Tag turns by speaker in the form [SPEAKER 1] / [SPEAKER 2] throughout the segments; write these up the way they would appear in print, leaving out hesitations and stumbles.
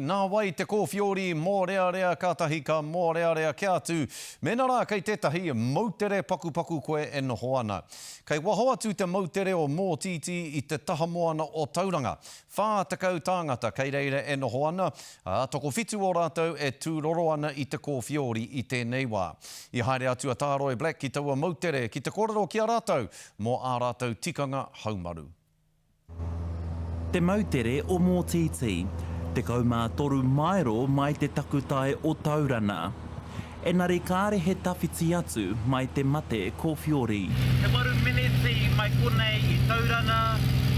[SPEAKER 1] Nā wai te kōwhiori mōrearea kātahi ka mōrearea kē atu mēnā rā kei tētahi moutere pakupaku koe e noho ana. Kei waho atu te moutere o Mōtītī i te tahamoana o Tauranga. 40 tāngata kei reira e noho ana, ā, tokowhitu o rātou e tūroro ana i te kōwhiori i tēnei wā. I haere atu a Tāroi Black ki taua moutere ki te kōrero ki a rātou mō ā rātou tikanga haumaru.
[SPEAKER 2] Te moutere o Mōtītī, 13 maero mai te takutai o Taurana. Enari kāre he tawhiti atu mai te mate kōwhiori.
[SPEAKER 3] He waru meneti mai konei i Taurana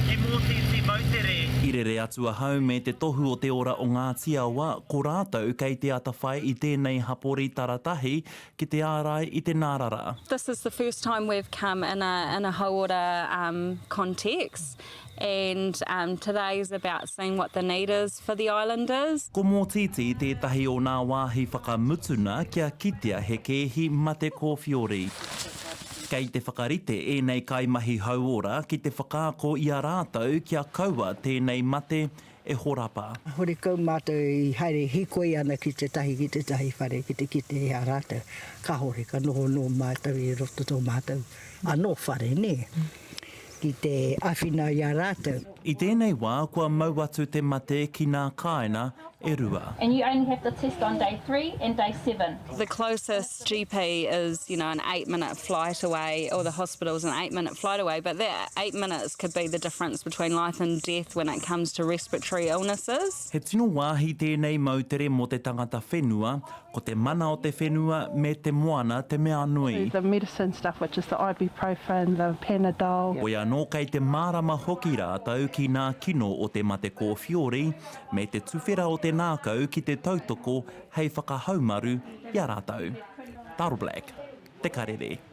[SPEAKER 3] ki Mōtītī moutere.
[SPEAKER 2] I rere atu ahau me te tohu o te ora o Ngāti Awa, ko rātou kei te atawhai i tēnei hapori taratahi ki te ārai i te nārara.
[SPEAKER 4] This is the first time we've come in a in a hauora um context and um today is about seeing what the need is for the islanders.
[SPEAKER 2] Ko Mōtītī tētahi o nā wāhi whakamutuna kia kitea he kēhi mate kōwhiori. Kei te whakarite ēnei kaimahi hauora ki te whakaako i a rātou kia kaua tēnei mate e horapa.
[SPEAKER 5] Horekau mātou i haere hīkoi ana ki tētahi ki tētahi whare ki te kite i a rātou. Kāore, ka noho anō mātou i roto tō mātou anō whare, nē, ki te āwhina i a rātou.
[SPEAKER 2] I tēnei wā kua mau atu te mate ki nā kāina e rua.
[SPEAKER 6] And you only have to test on day 3 and day 7.
[SPEAKER 4] The closest GP is, you know, an 8 minute flight away or the hospital's an 8 minute flight away, but that 8 minutes could be the difference between life and death when it comes to respiratory illnesses.
[SPEAKER 2] He tino wāhi tēnei moutere mō te tangata whenua, ko te mana o te whenua me te moana te mea nui.
[SPEAKER 7] The medicine stuff which is the ibuprofen, the Panadol.
[SPEAKER 2] Hoi anō kei te mārama hoki rātou ki nā kino o te mate kōwhiori me te tuwhera o te nākau ki te tautoko hei whakahaumaru i a rātou. Taro Black, Te Karere.